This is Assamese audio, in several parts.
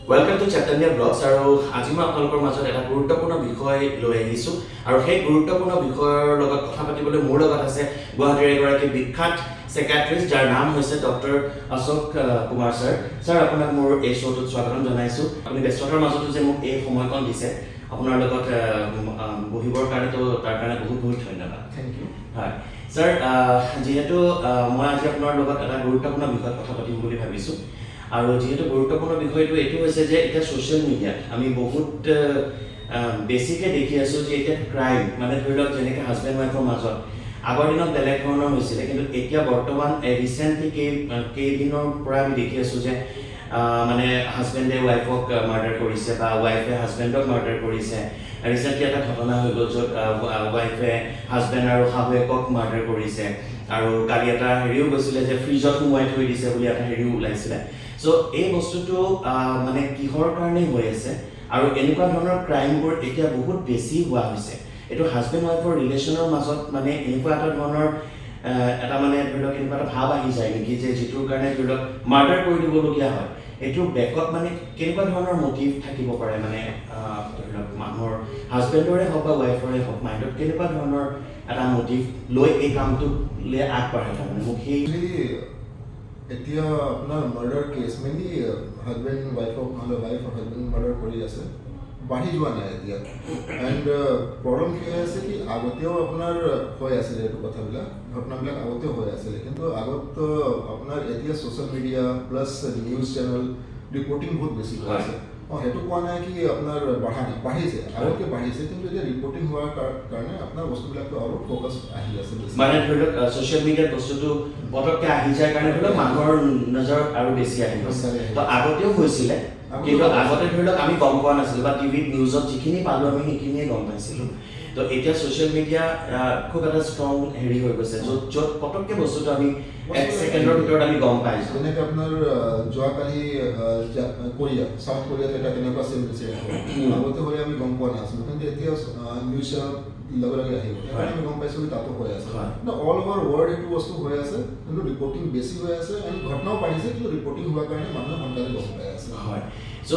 Welcome to Chaitanya blogs. আৰু আজি মই আপোনালোকৰ মাজত এটা গুৰুত্বপূৰ্ণ বিষয় লৈ আহিছোঁ আৰু সেই গুৰুত্বপূৰ্ণ বিষয়ৰ লগত কথা পাতিবলৈ মোৰ লগত আছে গুৱাহাটীৰ এগৰাকী বিখ্যাত চাইকিয়াট্ৰিষ্ট, যাৰ নাম হৈছে doctor Ashok Kumar sir. Sir, আপোনাক মোৰ এই শ্ব'টোত স্বাগতম জনাইছোঁ। আপুনি ব্যস্ততাৰ মাজতো যে মোক এই সময়কণ দিছে আপোনাৰ লগত বহিবৰ কাৰণে, তো তাৰ কাৰণে বহুত বহুত ধন্যবাদ। Thank you. হয় ছাৰ, যিহেতু মই আজি আপোনাৰ লগত এটা গুৰুত্বপূৰ্ণ বিষয়ত কথা পাতিম বুলি ভাবিছোঁ আৰু যিহেতু গুৰুত্বপূৰ্ণ বিষয়টো এইটো হৈছে যে এতিয়া ছ'চিয়েল মিডিয়াত আমি বহুত বেছিকৈ দেখি আছোঁ যে এতিয়া ক্ৰাইম, মানে ধৰি লওক যেনেকৈ হাজবেণ্ড ৱাইফৰ মাজত আগৰ দিনত বেলেগ ধৰণৰ হৈছিলে, কিন্তু এতিয়া বৰ্তমান ৰিচেণ্টলি কেইদিনৰ পৰা আমি দেখি আছোঁ যে মানে হাজবেণ্ডে ৱাইফক মাৰ্ডাৰ কৰিছে বা ৱাইফে হাজবেণ্ডক মাৰ্ডাৰ কৰিছে। ৰিচেণ্টলি এটা ঘটনা হৈ গ'ল য'ত ৱাইফে হাজবেণ্ড আৰু শাহুৱেকক মাৰ্ডাৰ কৰিছে আৰু কালি এটা হেৰিও গৈছিলে যে ফ্ৰিজত সোমোৱাই থৈ দিছে বুলি এটা হেৰিও ওলাইছিলে। চ' এই বস্তুটো মানে কিহৰ কাৰণে হৈ আছে আৰু এনেকুৱা ধৰণৰ ক্ৰাইমবোৰ এতিয়া বহুত বেছি হোৱা হৈছে? এইটো হাজবেণ্ড ৱাইফৰ ৰিলেশ্যনৰ মাজত মানে এনেকুৱা এটা ধৰণৰ এটা মানে ধৰি লওক এনেকুৱা এটা ভাৱ আহি যায় নেকি যে যিটোৰ কাৰণে ধৰি লওক মাৰ্ডাৰ কৰি দিবলগীয়া হয়? এইটোৰ বেকত মানে কেনেকুৱা ধৰণৰ মটিভ থাকিব পাৰে? মানে ধৰি লওক মানুহৰ, হাজবেণ্ডৰে হওক বা ৱাইফৰে হওক, মাইণ্ডত কেনেকুৱা ধৰণৰ এটা মটিভ লৈ এই কামটোলৈ আগবাঢ়ে? তাৰমানে মোক সেই একচুৱেলি এতিয়া আপোনাৰ মাৰ্ডাৰ কেছ, মেইনলি হাজবেণ্ড ৱাইফক নহ'লে ৱাইফ হাজবেণ্ড মাৰ্ডাৰ কৰি আছে, বাঢ়ি যোৱা নাই এতিয়া। এণ্ড প্ৰব্লেম কি হৈ আছে কি আগতেও আপোনাৰ হৈ আছিলে এইটো কথাবিলাক, ঘটনাবিলাক আগতেও হৈ আছিলে, কিন্তু আগত আপোনাৰ এতিয়া social media plus news channel reporting বহুত বেছি হৈ আছে। সেইটো কোৱা নাই কি আপোনাৰ বাঢ়া নাই, বাঢ়িছে, আগতকৈ বাঢ়িছে, কিন্তু এতিয়া ৰিপৰ্টিং হোৱাৰ কাৰণে আপোনাৰ বস্তুবিলাকটো আৰু ফ'কাছ আহি আছে বেছি। মানে ধৰি লওক ছ'চিয়েল মিডিয়াত বস্তুটো পটককৈ আহি যায় কাৰণে ধৰি লওক মানুহৰ নজৰত আৰু বেছি আহি গৈছে। সোনকালে আহি তো আগতেও হৈছিলে, আগতেও কিন্তু হৈছিলে। আগতে ধৰি লওক আমি গম পোৱা নাছিলোঁ বা টিভিত নিউজত যিখিনি পালোঁ আমি সেইখিনিয়ে গম পাইছিলোঁ। তো এতিয়া ছ'চিয়েল মিডিয়া খুব এটা ষ্ট্ৰং হেৰি হৈ গৈছে, য'ত য'ত পটককৈ বস্তুটো আমি এক ছেকেণ্ডৰ ভিতৰত আমি গম পাই যাওঁ। যেনেকৈ আপোনাৰ যোৱাকালি কোৰিয়া, চাউথ কোৰিয়াত এটা তেনেকুৱা চেম ইনচিডেণ্ট হ'ল। আগতে হ'লে আমি গম পোৱা নাছিলোঁ, কিন্তু এতিয়া নিউজ চেনেলত লগে লগে আহি গ'ল, সেইকাৰণে আমি গম পাইছোঁ কি তাতো হৈ আছে। কিন্তু অল অভাৰ ৱৰ্ল্ড এইটো বস্তু হৈ আছে, কিন্তু ৰিপৰ্টিং বেছি হৈ আছে এণ্ড ঘটনাও বাঢ়িছে, কিন্তু ৰিপৰ্টিং হোৱাৰ কাৰণে মানুহে সোনকালে গম পাই আছে। হয়, চ'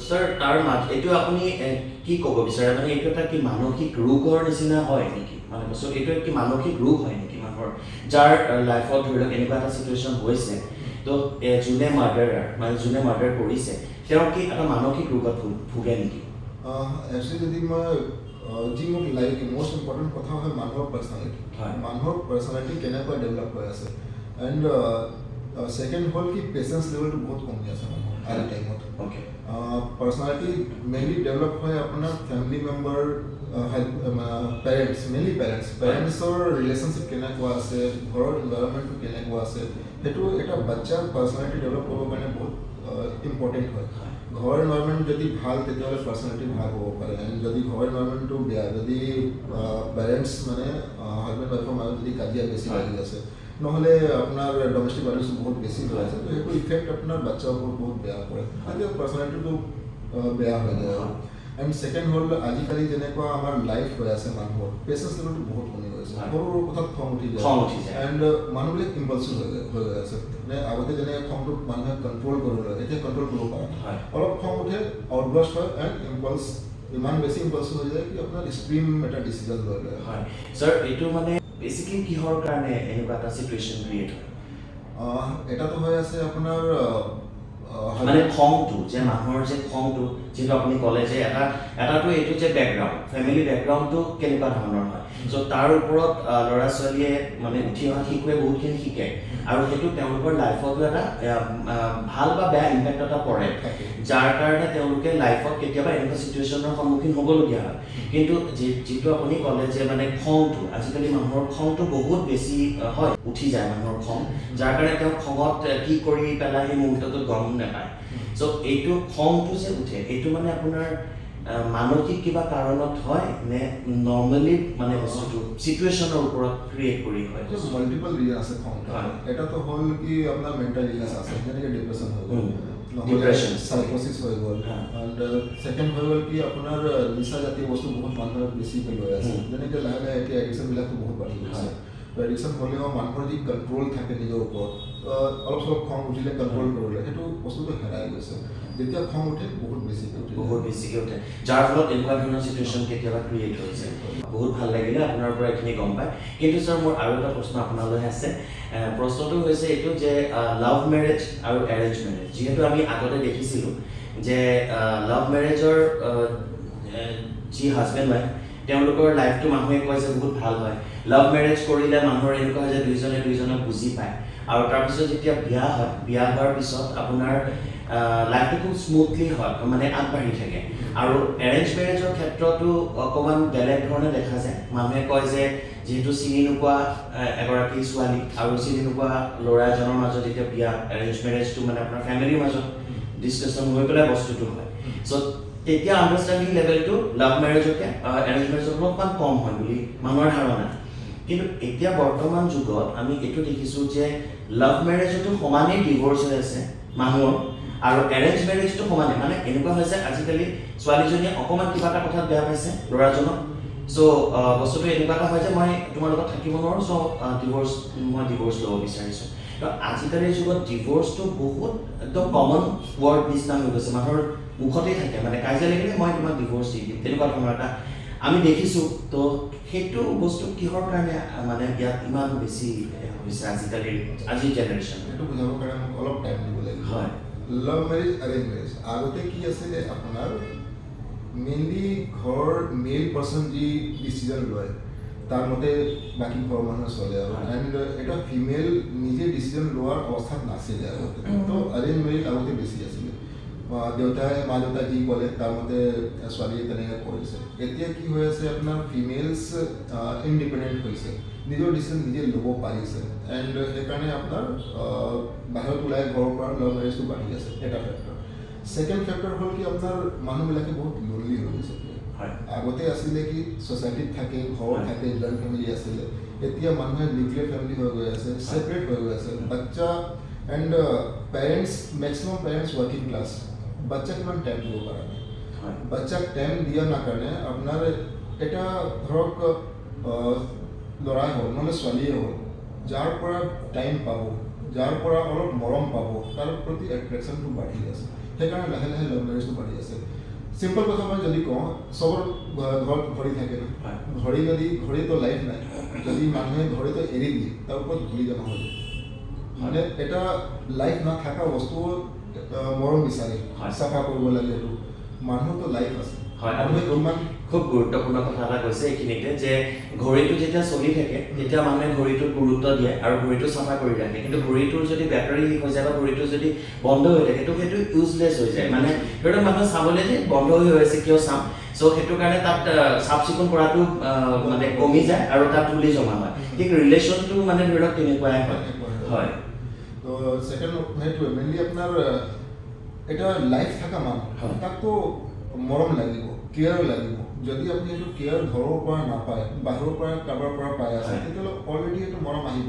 ছাৰ, তাৰ মাজ এইটো আপুনি কি ক'ব বিচাৰে? মানে এইটো এটা কি মানসিক ৰোগৰ নিচিনা হয় নেকি? মানে বস্তু এইটো কি মানসিক ৰোগ হয় নেকি মানুহৰ, যাৰ লাইফত ধৰি লওক এনেকুৱা এটা চিটুৱেশ্যন হৈছে? তো যোনে মাৰ্ডাৰাৰ, মানে যোনে মাৰ্ডাৰ কৰিছে, তেওঁ কি এটা মানসিক ৰোগত ভোগে নেকি? একচুৱেলি যদি মই যি মোক লাগে কি মষ্ট ইম্পৰ্টেণ্ট কথা হয় মানুহৰ পাৰ্চনেলিটি। মানুহৰ পাৰ্চনেলিটি কেনেকুৱা ডেভেলপ হৈ আছে। এণ্ড ছেকেণ্ড হ'ল কি পেচেঞ্চ লেভেলটো বহুত কমি আছে মানুহৰ আজিৰ টাইমত। পাৰ্চনেলিটি মেইনলি ডেভেলপ হয় আপোনাৰ family member, parents, mainly parents, পেৰেণ্টছৰ relationship কেনেকুৱা আছে, ঘৰৰ এনভাইৰনমেণ্টটো কেনেকুৱা আছে, সেইটো এটা বাচ্চাৰ পাৰ্চনেলিটি ডেভেলপ কৰিবৰ কাৰণে বহুত ইম্পৰ্টেণ্ট হয়। ঘৰৰ এনভাইৰনমেণ্ট যদি ভাল, তেতিয়াহ'লে পাৰ্চনেলিটি ভাল হ'ব পাৰে। এণ্ড যদি ঘৰৰ এনভাইৰনমেণ্টটো বেয়া, যদি পেৰেণ্টছ মানে হাজবেণ্ড ৱাইফৰ মাজত যদি কাজিয়া বেছি লাগি আছে, নহ'লে আপোনাৰ ডমেষ্টিক ভাইলেঞ্চ বহুত বেছি হৈ আছে, তো সেইটো ইফেক্ট আপোনাৰ বাচ্চাৰ ওপৰত বহুত বেয়া পৰে, তেতিয়া পাৰ্চনেলিটিটো বেয়া হৈ যায়। আৰু এণ্ড ছেকেণ্ড হ'ল আজিকালি যেনেকুৱা আমাৰ লাইফ হৈ আছে, মানুহৰ পেচেঞ্চ লেভেলটো বহুত কমি গৈছে। সৰু সৰু কথাত খং উঠি যায়। খং উঠি যায়। এণ্ড মানুহবিলাক ইম্পালচিভ হৈ গৈ আছে। মানে আগতে যেনেকৈ খংটো মানুহে কণ্ট্ৰল কৰিব লাগে, এতিয়া কণ্ট্ৰল কৰিব পৰা নাই। অলপ খং উঠে, আউটবাৰ্ষ্ট হয় এণ্ড ইম্পালছ, ইমান বেছি ইম্পালচিভ হৈ যায় কি আপোনাৰ এক্সট্ৰিম এটা ডিচিজন লৈ লয়। হয় ছাৰ, এইটো মানে বেচিকেলি কিহৰ কাৰণে এনেকুৱা এটা চিটুৱেশ্যন ক্ৰিয়েট হয়? এটাতো হৈ আছে আপোনাৰ মানে খংটো যে মানুহৰ যে খংটো, যিটো আপুনি ক'লে যে এটাটো এইটো যে বেকগ্ৰাউণ্ড, ফেমিলি বেকগ্ৰাউণ্ডটো কেনেকুৱা ধৰণৰ হয়, চ' তাৰ ওপৰত ল'ৰা ছোৱালীয়ে, মানে উঠি অহা শিশুৱে বহুতখিনি শিকে আৰু সেইটো তেওঁলোকৰ লাইফতো এটা আহ, আহ, ভাল বা বেয়া ইম্পেক্ট এটা পৰে, থাকে। যাৰ কাৰণে তেওঁলোকে লাইফত কেতিয়াবা এনেকুৱা চিটুৱেশ্যনৰ সন্মুখীন হ'বলগীয়া হয়। কিন্তু যিটো আপুনি ক'লে যে মানে খংটো, আজিকালি মানুহৰ খংটো বহুত বেছি হয়, উঠি যায় মানুহৰ খং, যাৰ কাৰণে তেওঁ খঙত কি কৰি পেলাই সেই মুহূৰ্তটোত গম নাপায়। চ' এইটো খংটো যে উঠে, এইটো মানে আপোনাৰ মানসিক কিবা কাৰণত হয় নে নৰ্মেলি মানে বস্তুটো চিটুৱেশ্যনৰ ওপৰত ক্ৰিয়েট কৰি হয়? মাল্টিপল ৰিজন আছে খং উঠাৰ। এটাতো হ'ল কি আপোনাৰ মেণ্টেল ইলনেছ আছে, যেনেকৈ ডিপ্ৰেশ্যন হৈ গ'ল, নহ'লে Depression. চাইক'চিছ হৈ গ'ল। এণ্ড ছেকেণ্ড হৈ গ'ল কি আপোনাৰ নিচা জাতীয় বস্তু বহুত মানুহে বেছিকৈ লৈ আছে। যেনেকৈ লাহে লাহে এতিয়া এডিকশ্যনবিলাকো বহুত বাঢ়ি গৈছে। তো এডিকশ্যন হ'লেও মানুহৰ যি কণ্ট্ৰল থাকে নিজৰ ওপৰত অলপ চলপ খং উঠিলে কণ্ট্ৰল কৰিলে, সেইটো বস্তুটো হেৰাই গৈছে। যেতিয়া খং উঠে, বহুত বেছিকৈ উঠে। বহুত বেছিকৈ উঠে, যাৰ ফলত এনেকুৱা ধৰণৰ চিটুৱেশ্যন কেতিয়াবা ক্ৰিয়েট হৈছে। বহুত ভাল লাগিলে আপোনাৰ পৰা এইখিনি গম পাই। কিন্তু ছাৰ, মোৰ আৰু এটা প্ৰশ্ন আপোনালৈ আছে। প্ৰশ্নটো হৈছে এইটো যে লাভ মেৰেজ আৰু এৰেঞ্জ মেৰেজ, যিহেতু আমি আগতে দেখিছিলোঁ যে লাভ মেৰেজৰ যি হাজবেণ্ড ৱাইফ, তেওঁলোকৰ লাইফটো মানুহে কয় যে বহুত ভাল হয়। লাভ মেৰেজ কৰিলে মানুহৰ এনেকুৱা হয় যে দুইজনে দুইজনক বুজি পায় আৰু তাৰপিছত যেতিয়া বিয়া হয়, বিয়া হোৱাৰ পিছত আপোনাৰ লাইফটো খুব স্মুথলি হয়, মানে আগবাঢ়ি থাকে। আৰু এৰেঞ্জ মেৰেজৰ ক্ষেত্ৰতো অকণমান বেলেগ ধৰণে দেখা যায়। মানুহে কয় যে যিহেতু চিনি নোপোৱা এগৰাকী ছোৱালী আৰু চিনি নোপোৱা ল'ৰা এজনৰ মাজত যেতিয়া বিয়া, এৰেঞ্জ মেৰেজটো মানে আপোনাৰ ফেমিলিৰ মাজত ডিছকাশ্যন হৈ পেলাই বস্তুটো হয়, চ' তেতিয়া আণ্ডাৰষ্টেণ্ডিং লেভেলটো লাভ মেৰেজতকৈ এৰেঞ্জ মেৰেজত অলপমান কম হয় বুলি মানুহৰ ধাৰণা। কিন্তু এতিয়া বৰ্তমান যুগত আমি এইটো দেখিছোঁ যে লাভ মেৰেজতো সমানেই ডিভ'ৰ্চ হৈ আছে মানুহৰ আৰু এৰেঞ্জ মেৰেজটো সমানে। মানে এনেকুৱা হৈছে, আজিকালি ছোৱালীজনীয়ে অকণমান কিবা এটা কথাত বেয়া পাইছে ল'ৰাজনক, চ' বস্তুটো এনেকুৱা এটা হয় যে মই তোমাৰ লগত থাকিব নোৱাৰোঁ, চ' ডিভ'ৰ্চ, মই ডিভ'ৰ্চ ল'ব বিচাৰিছোঁ। তো আজিকালিৰ যুগত ডিভ'ৰ্চটো বহুত একদম কমন ৱৰ্ড নিচিনা হৈ গৈছে, মানুহৰ মুখতেই থাকে, মানে কাজিয়া লাগিলে মই তোমাক ডিভ'ৰ্চ দি দিম, তেনেকুৱা ধৰণৰ এটা আমি দেখিছোঁ। তো সেইটো বস্তু কিহৰ কাৰণে মানে ইয়াত ইমান বেছি হৈছে আজিকালিৰ আজিৰ জেনেৰেশ্যন? সেইটো বুজাবৰ কাৰণে মোক অলপ টাইম দিব লাগিব। লাভ মেৰেজ, এৰেঞ্জ মেৰেজ, আগতে কি আছিলে আপোনাৰ, মেইনলি ঘৰৰ মেইল পাৰ্চন যি ডিচিজন লয়, তাৰ মতে বাকী ঘৰৰ মানুহে চলে আৰু এণ্ড এটা ফিমেল নিজে ডিচিজন লোৱাৰ অৱস্থাত নাছিলে আগতে। তো এৰেঞ্জ মেৰেজ আগতে বেছি আছিলে। বা দেউতাই, মা দেউতাই যি ক'লে, তাৰ মতে ছোৱালীয়ে তেনেকৈ কৰিছে। এতিয়া কি হৈ আছে আপোনাৰ, ফিমেলছ ইণ্ডিপেণ্ডেণ্ট হৈছে, নিজৰ ডিচিজন নিজে ল'ব পাৰিছে, এণ্ড সেইকাৰণে আপোনাৰ বাহিৰত ওলাই ঘৰৰ পৰা লাভ মেৰেজটো বাঢ়ি আছে, এটা ফেক্টৰ। ছেকেণ্ড ফেক্টৰ হ'ল কি, আপোনাৰ মানুহবিলাকে বহুত লোনলি হৈ গৈছে। আগতে আছিলে কি, ছ'চাইটিত থাকে, ঘৰত থাকে, জইণ্ট ফেমিলি আছিলে। এতিয়া মানুহে নিউক্লিয়াৰ ফেমিলি হৈ গৈ আছে, ছেপাৰেট হৈ গৈ আছে। বাচ্চা and parents, maximum parents working class, বাচ্চাক ইমান টাইম দিব পৰা নাই। বাচ্চাক টাইম দিয়া না কাৰণে আপোনাৰ এটা ধৰক ল'ৰাই হ'ল নহ'লে ছোৱালীয়ে হ'ল, যাৰ পৰা টাইম পাব, যাৰ পৰা অলপ মৰম পাব, তাৰ প্ৰতি এট্ৰেকশ্যনটো বাঢ়ি আছে। সেইকাৰণে লাহে লাহে লাভ মেৰেজটো বাঢ়ি আছে। চিম্পল কথা মই যদি কওঁ, চবৰ ঘৰত ঘড়ী থাকে ন? হয়। ঘড়ী যদি, ঘড়ীতো লাইফ নাই, যদি মানুহে ঘড়ীটো এৰি দিয়ে, তাৰ ওপৰত ধূলি জমা হৈ যায়। মানে এটা লাইফ নাথাকা বস্তু মৰম বিচাৰে, চাফা কৰিব লাগে। সেইটো মানুহৰতো লাইফ আছে। আপুনি মানুহে কিমান খুব গুৰুত্বপূৰ্ণ কথা এটা কৈছে এইখিনিতে যে ঘড়ীটো যেতিয়া চলি থাকে, তেতিয়া মানুহে ঘড়ীটোত গুৰুত্ব দিয়ে আৰু ঘড়ীটো চাফা কৰি ৰাখে। কিন্তু ঘড়ীটোৰ যদি বেটাৰী শেষ হৈ যায় বা ঘড়ীটো যদি বন্ধ হৈ থাকে, তো সেইটো ইউজলেছ হৈ যায়। মানে ধৰি লওক মানুহে চাবলৈ যে বন্ধ হৈ আছে, কিয় চাম? চ' সেইটো কাৰণে তাত চাফ চিকুণ কৰাটো মানে কমি যায় আৰু তাত ধূলি জমা হয়। ঠিক ৰিলেশ্যনটো মানে ধৰি লওক তেনেকুৱাই হয়। হয়। তো ছেকেণ্ড সেইটোৱে মেইনলি আপোনাৰ এটা লাইফ থকা মানুহ, তাকতো মৰম লাগিব, কেয়াৰ লাগিব। যদি আপুনি সেইটো কেয়াৰ ঘৰৰ পৰা নাপায়, বাহিৰৰ পৰা কাৰোবাৰ পৰা পাই আছে, তেতিয়াহ'লে অলৰেডি সেইটো মৰম আহিব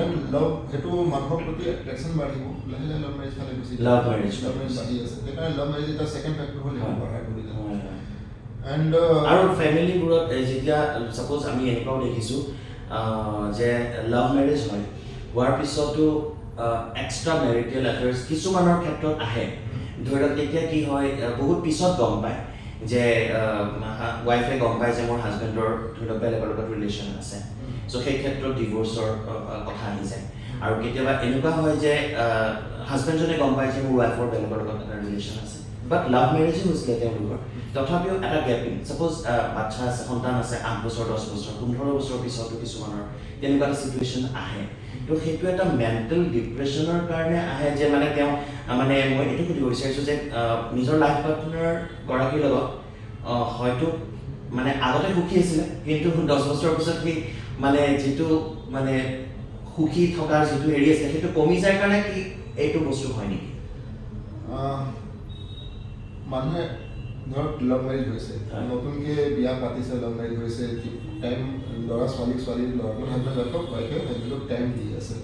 এণ্ড লাভ, সেইটো মানুহৰ প্ৰতি এট্ৰেকশ্যন বাঢ়িব। লাহে লাহে লাভ মেৰেজ ফালে গুচি লাভ মেৰেজ। লাভ মেৰেজ বাঢ়ি আছে। সেইকাৰণে লাভ মেৰেজ এটা ছেকেণ্ড ফেক্টৰ হ'ল, সেইটো বঢ়াই কৰি যায় হয় হয় এণ্ড আৰু ফেমিলিবোৰত যেতিয়া ছাপ'জ আমি এনেকুৱাও দেখিছোঁ যে লাভ মেৰেজ হয়, হোৱাৰ পিছতো এক্সট্ৰা মেৰিটেল এফেয়াৰ্ছ কিছুমানৰ ক্ষেত্ৰত আহে। ধৰি লওক তেতিয়া কি হয়, বহুত পিছত গম পায় যে ৱাইফে গম পায় যে মোৰ হাজবেণ্ডৰ ধৰি লওক বেলেগৰ লগত ৰিলেশ্যন আছে। চ' সেই ক্ষেত্ৰত ডিভ'ৰ্চৰ কথা আহি যায়। আৰু কেতিয়াবা এনেকুৱা হয় যে হাজবেণ্ডজনে গম পায় যে মোৰ ৱাইফৰ বেলেগৰ লগত এটা ৰিলেশ্যন আছে, বাট লাভ মেৰেজো হৈছিলে তেওঁলোকৰ, তথাপিও এটা গেপিং, ছাপ'জ বাচ্ছা আছে, সন্তান আছে, 8 বছৰ, 10 বছৰ, 15 বছৰ পিছতো কিছুমানৰ তেনেকুৱা এটা চিটুৱেশ্যন আহে। তো সেইটো এটা মেণ্টেল ডিপ্ৰেশ্যনৰ কাৰণে আহে যে মানে তেওঁ মানে মই এইটো সুধিব বিচাৰিছোঁ যে নিজৰ লাইফ পাৰ্টনাৰ গৰাকীৰ লগত হয়তো মানে আগতে সুখী আছিলে, কিন্তু 10 বছৰৰ পিছত সেই মানে যিটো মানে সুখী থকাৰ যিটো হেৰি আছিলে, সেইটো কমি যায় কাৰণে কি এইটো বস্তু হয় নেকি? মানুহে ধৰক লাভ মেৰেজ হৈছে, নতুনকৈ বিয়া পাতিছে, লাভ মেৰেজ হৈছে, টাইম ল'ৰা ছোৱালীক, ছোৱালী ল'ৰা, হাজবেণ্ড ৱাইফক, ৱাইফে হাজবেণ্ডক টাইম দি আছে,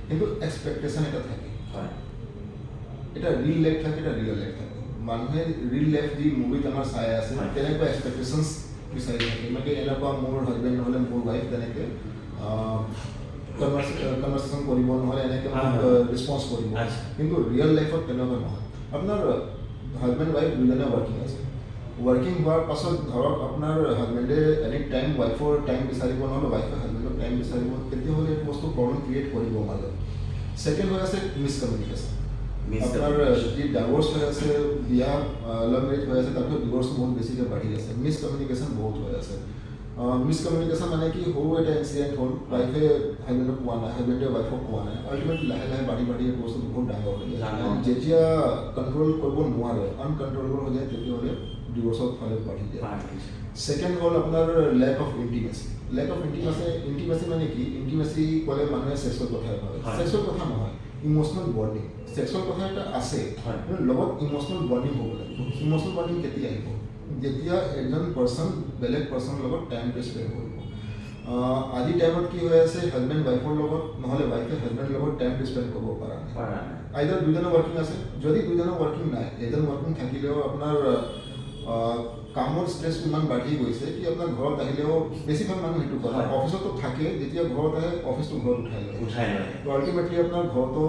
কিন্তু এক্সপেক্টেশ্যন এটা থাকে। এটা ৰিল লাইফ থাকে, এটা ৰিয়েল লাইফ থাকে। মানুহে ৰিল লাইফ যি মুভিত আমাৰ চাই আছে, তেনেকুৱা এক্সপেক্টেশ্যনছ বিচাৰি থাকে, মানে এনেকুৱা মোৰ হাজবেণ্ড নহ'লে মোৰ ৱাইফ তেনেকৈ কনভাৰ্চেশ্যন কৰিব, নহ'লে এনেকৈ মোক ৰেচপন্স কৰিব। কিন্তু ৰিয়েল লাইফত তেনেকুৱা নহয়। আপোনাৰ হাজবেণ্ড ৱাইফ দুজনে ৱৰ্কিং আছে। ৱৰ্কিং হোৱাৰ পাছত ধৰক আপোনাৰ হাজবেণ্ডে এনি টাইম ৱাইফৰ টাইম বিচাৰিব, নহ'লে ৱাইফে হাজবেণ্ডৰ টাইম বিচাৰিব, তেতিয়াহ'লে এইটো বস্তু প্ৰব্লেম ক্ৰিয়েট কৰিব মাজত। ছেকেণ্ড হৈ আছে মিছকমিউনিকেশ্যন। আপোনাৰ যি ডাইভৰ্চ হৈ আছে, বিয়া লাভ মেৰেজ হৈ আছে, তাৰপিছত ডিভৰ্চটো বহুত বেছিকৈ বাঢ়ি আছে। মিছকমিউনিকেশ্যন বহুত হৈ আছে। মিছকমিউনিকেশ্যন মানে কি, সৰু এটা ইনচিডেণ্ট হ'ল, ৱাইফে হাজবেণ্ডক কোৱা নাই, হাজবেণ্ডে ৱাইফক কোৱা নাই, আল্টিমেটলি লাহে লাহে বাঢ়ি বাঢ়ি এই বস্তুটো বহুত ডাঙৰ হৈ যায়। যেতিয়া কণ্ট্ৰল কৰিব নোৱাৰে, আনকণ্ট্ৰলেবল হৈ যায়, তেতিয়াহ'লে ডিভৰ্চৰ ফালে বাঢ়ি যায়। ছেকেণ্ড হ'ল আপোনাৰ lack of intimacy. Lack of intimacy, intimacy মানে কি? ইণ্টিমেচি ক'লে মানুহে ছেক্সুৱেল কথাই ভাবে। ছেক্সুৱেল কথা নহয়, ইম'চনেল বণ্ডিং। ছেক্সুৱেল কথা এটা আছে, কিন্তু লগত ইম'চনেল বণ্ডিং হ'ব লাগিব। ইম'চনেল বণ্ডিং কেতিয়া আহিব? যেতিয়া এজন পাৰ্চন বেলেগ পাৰ্চনৰ লগত টাইমটো স্পেণ্ড কৰিব। আজিৰ টাইমত কি হৈ আছে, হাজবেণ্ড ৱাইফৰ লগত, নহ'লে ৱাইফে হাজবেণ্ডৰ লগত টাইমটো স্পেণ্ড কৰিব পৰা নাই। পৰা নাই। আইদাৰ দুজনে ৱৰ্কিং আছে, যদি দুজনে ৱৰ্কিং নাই, এজন ৱৰ্কিং থাকিলেও আপোনাৰ কামৰ ষ্ট্ৰেছ ইমান বাঢ়ি গৈছে কি আপোনাৰ ঘৰত আহিলেও বেছিভাগ মানুহ সেইটো কৰে, অফিচতো থাকে, যেতিয়া ঘৰত আহে অফিচটো ঘৰত উঠাই লয়। উঠাই লয়। তো আল্টিমেটলি আপোনাৰ ঘৰতো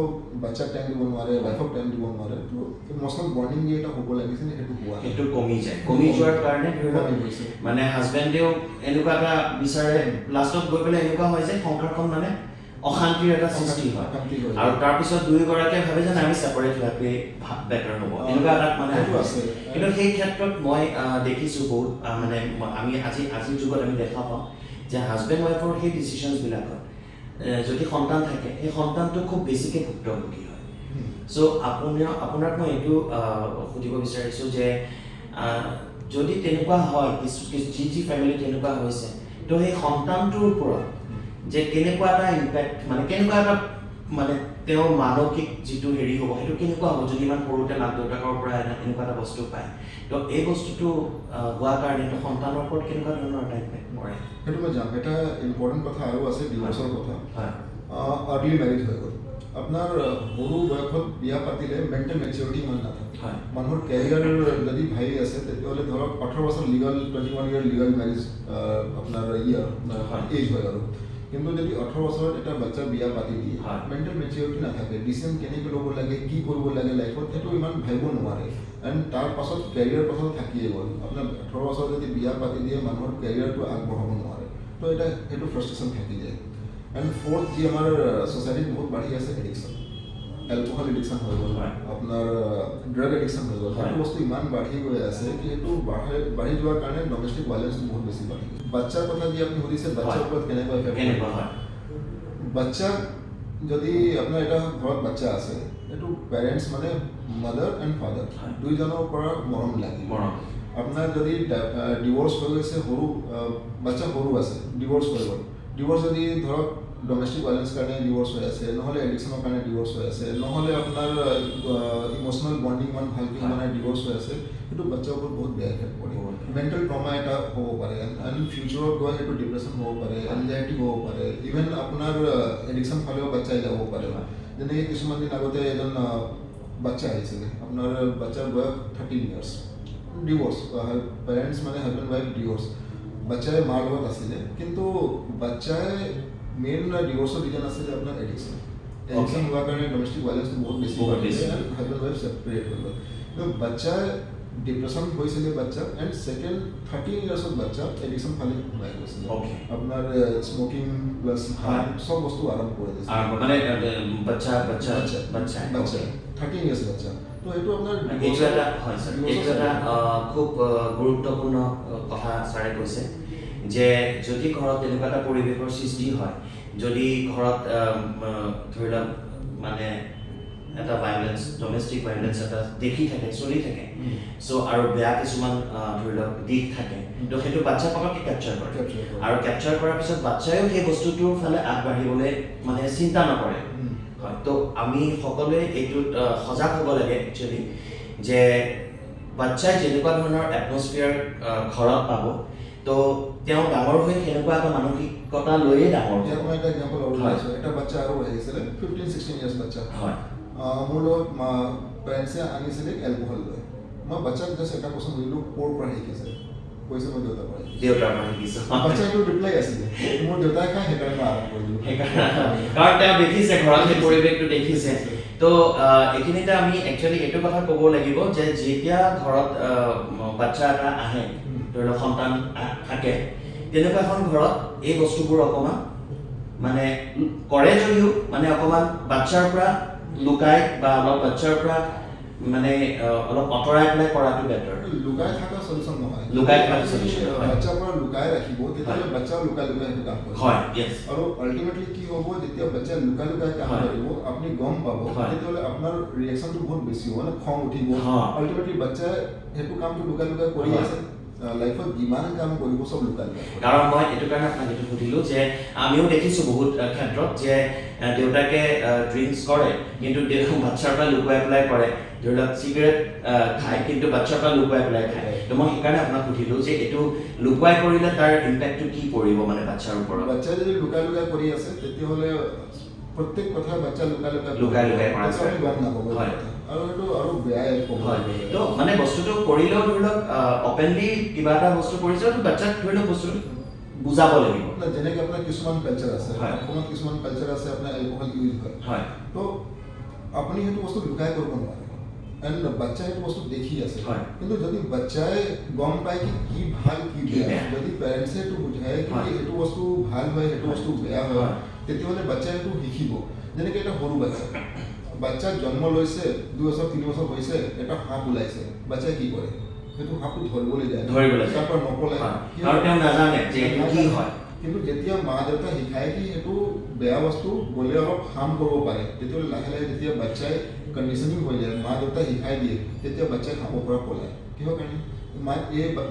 বাচ্চাক টাইম দিব নোৱাৰে, ৱাইফক টাইম দিব নোৱাৰে। তো ইম'চনেল বণ্ডিং যি এটা হ'ব লাগিছিলে, সেইটো হোৱা নাই। সেইটো কমি যায়। কমি যোৱাৰ কাৰণে ধৰি লওক কমি গৈছে। মানে হাজবেণ্ডেও এনেকুৱা এটা বিচাৰে, লাষ্টত গৈ পেলাই এনেকুৱা হয় যে সংসাৰখন মানে অশান্তিৰ এটা সৃষ্টি হয়। অশান্তি হৈ যায়। আৰু তাৰপিছত দুয়োগৰাকীয়ে ভাবে যে নাই, আমি ছেপাৰেট হোৱাটোৱেই বেটাৰ হ'ব, এনেকুৱা এটা মানে সেইটো আহে। আছে। কিন্তু সেই ক্ষেত্ৰত মই দেখিছোঁ বহুত মানে আমি আজিৰ যুগত আমি দেখা পাওঁ যে হাজবেণ্ড ৱাইফৰ সেই ডিচিশ্যনছবিলাকত যদি সন্তান থাকে, সেই সন্তানটো খুব বেছিকৈ ভুক্তভোগী হয়। চ' আপোনাক মই এইটো সুধিব বিচাৰিছোঁ যে যদি তেনেকুৱা হয়, কিছু যি যি ফেমিলি তেনেকুৱা হৈছে, তো সেই সন্তানটোৰ ওপৰত যে কেনেকুৱা এটা ইম্পেক্ট, মানে কেনেকুৱা এটা মানে তেওঁৰ মানসিক যিটো হেৰি হ'ব, সেইটো কেনেকুৱা হ'ব যদি ইমান সৰুতে মাক দেউতাকৰ পৰা এনেকুৱা এটা বস্তু পায়? তো এই বস্তুটো হোৱাৰ কাৰণে তো সন্তানৰ ওপৰত কেনেকুৱা ধৰণৰ এটা ইম্পেক্ট পৰে? সেইটো মই যাম। এটা ইম্পৰ্টেণ্ট কথা আৰু আছে ডিভৰ্চৰ কথা। আৰ্লি মেৰেজ হৈ গ'ল, আপোনাৰ সৰু বয়সত বিয়া পাতিলে মেণ্টেল মেচিউৰিটি ইমান নাথাকে। মানুহৰ কেৰিয়াৰ যদি ভাই আছে, তেতিয়াহ'লে ধৰক 18 বছৰ legal, 21 year legal marriage আপোনাৰ ইয়াৰ এজ হয় আৰু কিন্তু যদি 18 বছৰত এটা বাচ্চা বিয়া পাতি দিয়ে, মেণ্টেল মেচিউৰিটি নাথাকে, ডিচিশ্যন কেনেকৈ ল'ব লাগে, কি কৰিব লাগে লাইফত, সেইটো ইমান ভাবিব নোৱাৰে। এণ্ড তাৰ পাছত কেৰিয়াৰ কথাটো থাকিয়ে গ'ল। আপোনাৰ 18 বছৰত যদি বিয়া পাতি দিয়ে, মানুহৰ কেৰিয়াৰটো আগবঢ়াব নোৱাৰে। তো এটা সেইটো ফ্ৰাষ্ট্ৰেশ্যন থাকি যায়। এণ্ড ফ'ৰ্থ, যি আমাৰ ছ'চাইটিত বহুত বাঢ়ি আছে, এডিকশ্যন, এলকহল এডিকশ্যন হৈ গ'ল, আপোনাৰ ড্ৰাগ এডিকশ্যন হৈ গ'ল। সেইটো বস্তু ইমান বাঢ়ি গৈ আছে কি সেইটো বাঢ়ি যোৱাৰ কাৰণে ডমেষ্টিক ভাইলেঞ্চটো বহুত বেছি বাঢ়ি গৈছে। বাচ্চাৰ কথা যি আপুনি সুধিছে, বাচ্চাৰ ওপৰত কেনেকুৱা এফেক্ট? কেনেকুৱা হয়? বাচ্চা যদি আপোনাৰ এটা ঘৰত বাচ্চা আছে, এইটো পেৰেণ্টছ মানে মাদাৰ এণ্ড ফাদাৰ দুইজনৰ পৰা মৰম লাগিব। মৰম। আপোনাৰ যদি ডিভ'ৰ্চ হৈ গৈছে, সৰু বাচ্চা সৰু আছে, ডিভ'ৰ্চ হৈ গ'ল, ডিভ'ৰ্চ যদি ধৰক ডমেষ্টিক ভাইলেঞ্চ কাৰণে ডিভ'ৰ্চ হৈ আছে, নহ'লে এডিকশ্যনৰ কাৰণে ডিভ'ৰ্চ হৈ আছে, নহ'লে আপোনাৰ ইম'চনেল বণ্ডিং ইমান ভালকৈ হোৱা নাই, ডিভ'ৰ্চ হৈ আছে, সেইটো বাচ্চাৰ ওপৰত বহুত বেয়া এফেক্ট পৰে। মেণ্টেল ট্ৰমা এটা হ'ব পাৰে এণ্ড ফিউচাৰত গৈ সেইটো ডিপ্ৰেশ্যন হ'ব পাৰে, এনজাইটি হ'ব পাৰে, ইভেন আপোনাৰ এডিকশ্যন ফালেও বাচ্চাই যাব পাৰে। যেনেকৈ কিছুমান দিন আগতে এজন বাচ্চা আহিছিলে, আপোনাৰ বাচ্চাৰ বয়স 13 ইয়াৰ্ছ, ডিভ'ৰ্চ, পেৰেণ্টছ মানে হাজবেণ্ড ৱাইফ ডিভ'ৰ্চ, বাচ্চাই মাৰ লগত আছিলে, কিন্তু বাচ্চাই মেইন ডিভ'ৰ্চৰ ৰিজন আছিলে আপোনাৰ এডিকশ্যন। এডিকশ্যন হোৱাৰ কাৰণে ডমেষ্টিক ভাইলেঞ্চটো বহুত বেছি বহুত বেছি। হাজবেণ্ড ৱাইফ ছেপাৰেট হৈ গ'ল। কিন্তু বাচ্চাই ডিপ্ৰেশ্যন হৈছিলে বাচ্চা, এণ্ড ছেকেণ্ড 13 ইয়াৰ্ছত বাচ্চা এডিকশ্যন ফালে সোমাই গৈছিলে। আপোনাৰ স্মকিং প্লাছ চব বস্তু আৰম্ভ কৰি দিছিলে। আৰম্ভ মানে বাচ্চা বাচ্চা বাচ্চা বাচ্চা, 13 ইয়াৰ্ছ বাচ্চা। তো সেইটো আপোনাৰ এইটো এটা, হয় ছাৰ, এইটো এটা খুব গুৰুত্বপূৰ্ণ কথা ছাৰে কৈছে যে যদি ঘৰত তেনেকুৱা এটা পৰিৱেশৰ সৃষ্টি হয়, যদি ঘৰত ধৰি লওক মানে এটা ভাইলেঞ্চ, ডমেষ্টিক ভাইলেঞ্চ এটা দেখি থাকে, চলি থাকে, চ' আৰু বেয়া কিছুমান ধৰি লওক দিশ থাকে, তো সেইটো বাচ্চা পটককৈ কেপচাৰ কৰে। Capture কৰে। আৰু কেপচাৰ কৰাৰ পিছত বাচ্চাইও সেই বস্তুটোৰ ফালে আগবাঢ়িবলৈ মানে চিন্তা নকৰে। হয়, তো আমি সকলোৱে এইটোত সজাগ হ'ব লাগে একচুৱেলি যে বাচ্চাই যেনেকুৱা ধৰণৰ এটমছফিয়াৰ ঘৰত পাব, তো তেওঁ ডাঙৰ হৈ সেনেকুৱা এটা মানসিকতা লৈয়ে ডাঙৰ ইয়াত হ'ব। মই এটা এক্সাম্পল আৰু আছোঁ। এটা বাচ্চা আৰু আহিছিলে, 15-16 ইয়াৰ্ছ বাচ্চা। মোৰ লগত পেৰেণ্টছে আনিছিলে এলকহল লৈ। মই বাচ্চাক জাষ্ট এটা কুৱেশ্যন সুধিলোঁ, ক'ৰ পৰা শিকিছে? কৈছে মই দেউতাৰ পৰা শিকিছোঁ। দেউতাৰ পৰা শিকিছোঁ। বাচ্ছা সেইটো ৰিপ্লাই আছিলে, মোৰ দেউতাই খাই, সেইকাৰণে মই আৰম্ভ কৰি দিলোঁ। সেইকাৰণে, কাৰণ তেওঁ দেখিছে, ঘৰত সেই পৰিৱেশটো দেখিছে। তো এইখিনিতে আমি একচুৱেলি এইটো কথা ক'ব লাগিব যে যেতিয়া ঘৰত বাচ্ছা এটা আহে, ধৰি লওক সন্তান থাকে, তেনেকুৱা এখন ঘৰত এই বস্তুবোৰ অকণমান মানে কৰে যদিও মানে অকণমান বাচ্ছাৰ পৰা লুকাই বা অলপ বাচ্ছাৰ পৰা মানে অলপ আঁতৰাই পেলাই কৰাটো বেটাৰ। লুকাই থকা চলিউশ্যন নহয়। লুকাই থকা solution নহয়। বাচ্ছাৰ পৰা লুকাই ৰাখিব, তেতিয়াহ'লে বাচ্চাও লুকাই লুকাই সেইটো কাম কৰিব। হয় য়েছ আৰু আল্টিমেটলি কি হ'ব, যেতিয়া বাচ্চাই লুকাই লুকাই কাম কৰিব, আপুনি গম পাব, তেতিয়াহ'লে আপোনাৰ ৰিয়েকশ্যনটো বহুত বেছি হ'ব, মানে খং উঠিব। আল্টিমেটলি বাচ্চাই সেইটো কামটো লুকাই লুকাই কৰি আছে, লাইফত যিমান কাম কৰিব চব লুকাই লুকাই কৰিব। কাৰণ মই এইটো কাৰণে আপোনাক এইটো সুধিলোঁ যে আমিও দেখিছোঁ বহুত ক্ষেত্ৰত যে দেউতাকে ড্ৰিংকছ কৰে, কিন্তু বাচ্ছাৰ পৰা লুকুৱাই পেলাই কৰে। ধৰি লওক চিগাৰেট খায়, কিন্তু বাচ্ছাৰ পৰা লুকুৱাই পেলাই খায়। তো মই সেইকাৰণে আপোনাক সুধিলোঁ যে এইটো লুকুৱাই কৰিলে তাৰ ইম্পেক্টটো কি পৰিব মানে বাচ্ছাৰ ওপৰত। বাচ্চাই যদি লুকাই লুকাই কৰি আছে, তেতিয়াহ'লে প্ৰত্যেক কথা বাচ্চা লুকাই লুকাই লুকাই লুকাই কৰা। তেতিয়া আপুনি গম নাপাব এইটো কথা। আৰু সেইটো আৰু বেয়াই ক'ব গ'লে। তো মানে বস্তুটো কৰিলেও ধৰি লওক অপেনলি কিবা এটা বস্তু কৰিছে, তো বাচ্ছাক ধৰি লওক বস্তুটো বুজাব লাগিব। আপোনাৰ যেনেকে আপোনাৰ কিছুমান কালচাৰ আছে, অসমত কিছুমান কালচাৰ আছে, আপোনাৰ এলকহল ইউজ হয়। তো আপুনি সেইটো বস্তু লুকাই কৰিব নোৱাৰে, এণ্ড বাচ্চাই সেইটো বস্তু দেখি আছে। কিন্তু যদি বাচ্চাই গম পায় কি কি ভাল কি কি বেয়া, বেয়া। যদি পেৰেণ্টছে সেইটো বুজায় কি সেইটো বস্তু ভাল হয়, সেইটো বস্তু বেয়া হয়, তেতিয়াহ'লে বাচ্চাই সেইটো শিকিব। যেনেকে এটা সৰু বাচ্চা, বাচ্চা জন্ম লৈছে, 2 বছৰ 3 বছৰ হৈছে, এটা সাপ ওলাইছে, বাচ্চাই কি কৰে? সেইটো সাপটো ধৰিবলৈ যায়। ধৰিবলৈ যায়। তাৰ পৰা নপলায়। আৰু তেওঁ নাজানে যে এইটো কি হয়। কিন্তু যেতিয়া মা দেউতা শিকায় কি সেইটো বেয়া বস্তু, গ'লে অলপ হাৰ্ম কৰিব পাৰে, তেতিয়াহ'লে লাহে লাহে যেতিয়া বাচ্চাই কণ্ডিশ্যনিং হৈ যায়, মা দেউতাই শিকাই দিয়ে, তেতিয়া বাচ্চাই সাপৰ পৰা পলায়। কিহৰ কাৰণে?